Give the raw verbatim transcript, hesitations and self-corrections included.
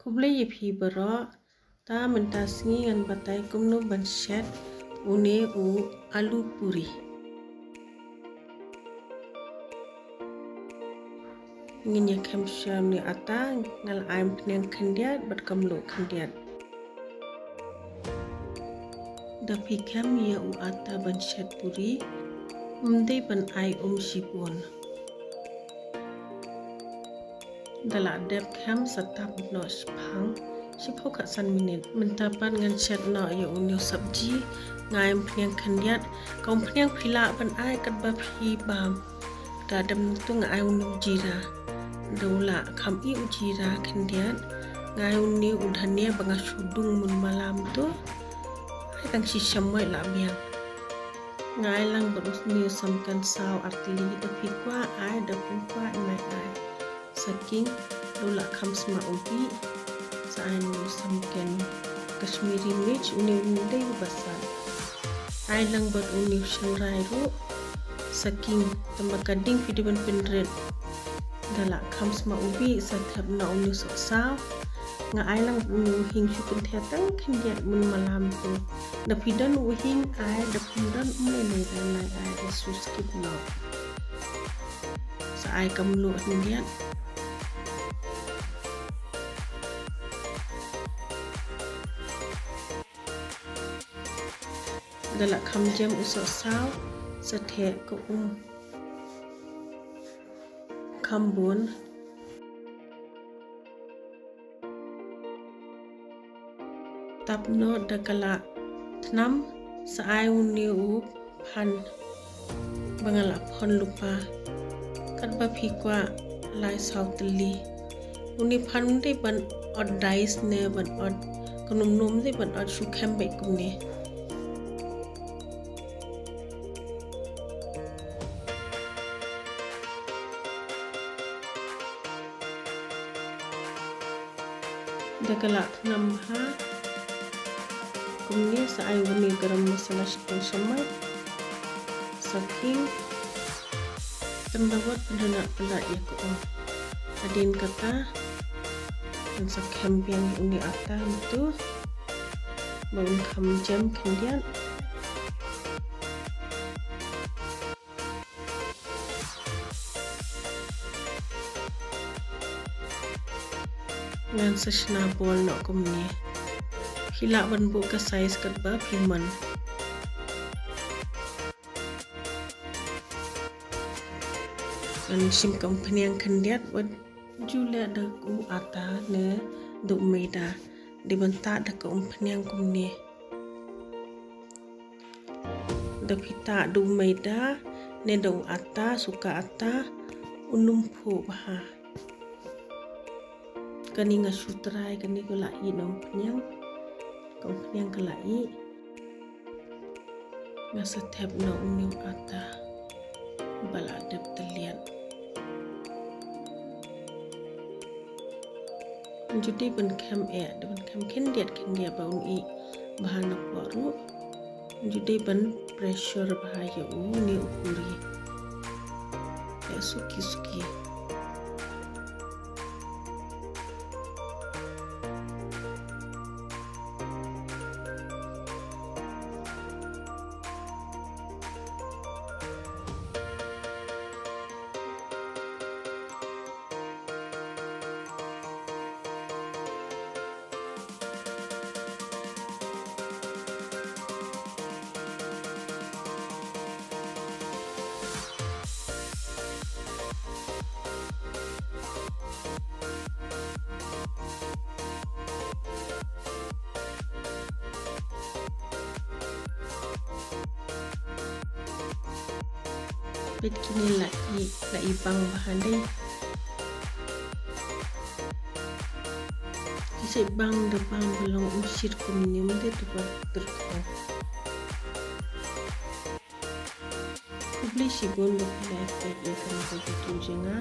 Khublei ïa phi baroh. Ta mynta sngi ngan batai kumno ban shet une u aloo puri. Ngin ïa khem sha une u atta, nga la ai umphniang khyndiat bad ka mluh khyndiat. Da phi khem ïa u atta ban shet puri, ym dei ban ai um shibun. Da la dep khem sa tap noh shiphang, shiphew khatsan minit. Mynta pat ngan shet noh ïa une u sabji, nga ai umphniang khyndiat. Ka umphniang phi lah ban ai katba phi bam. Da dep nangtu nga ai une u jira. Da u la kham ih u jira khyndiat, nga ai une u dhania ba nga shu dung mynmalam tu. Ai tang shi shamoit la biang. Nga ai lang bad une u samken saw artylli, da phi kwah ai, da phim kwah nai ai. Sa king, da u la kham sma u bih, sa ai une u samken Kashmiri mirch, une u dei uba sat. Ai lang bad une u shynrai ruh, sa king, tang ba ka ding phi dei ban pynrit. Da la kham sma u bih, sa thep noh une u sohsaw. Nga ai lang une u hing shu kynthia tang khyndiat mynmalam tu. Da phi don u hing ai, da phim don um lei lei da nai ai, da shu skip noh. Sa ai ka mluh khyndiat. Da la kham jem u sohsaw, sa theh ka um kham bun. Tap noh da ka la thnam, sa ai une u phan ba nga la phon lypa. Katba phi kwah, lai saw tylli. Une phan ym dei ban ot dais ne ban ot, ka num num dei ban ot, shu khem beit kumne. Da ka la thnam bha kumne, sa ai une u garam masala shiteng shamoit, sa king. Tang ba wat pynhynñiewpyllait ïa ka um. Hadien kata, ngan sa khem biang une u atta mynta ba un kham jem khyndiat. Ngan sa shna bol noh kumne. Phi lah ban buh ka size katba phi mon. Ngan shim ka umphniang khyndiat, wat ju leh da u atta ne da u maida. Dei ban tah da ka umphniang kumne. Da phi tah da u maida ne da u atta, suka atta, un ym phuh bha. Kane nga shu try, kane ka la ih na umphniang. Ka umphniang ka la ih. Nga sa thep noh une u atta ba la dep tylliat. Ju dei ban khem eh, dei ban khem khyndiat khyndiat ba un ih bha na poh ruh. Ju dei ban pressure bha ïa une u puri. Eh, suki suki. Peit kine la i, la i bang bha dei. Ki sa bang da bang ba long umshit kumne, ym dei tang ba tyrkhong. Khublei shibun ba phi la peit ïa kane ka video jong nga.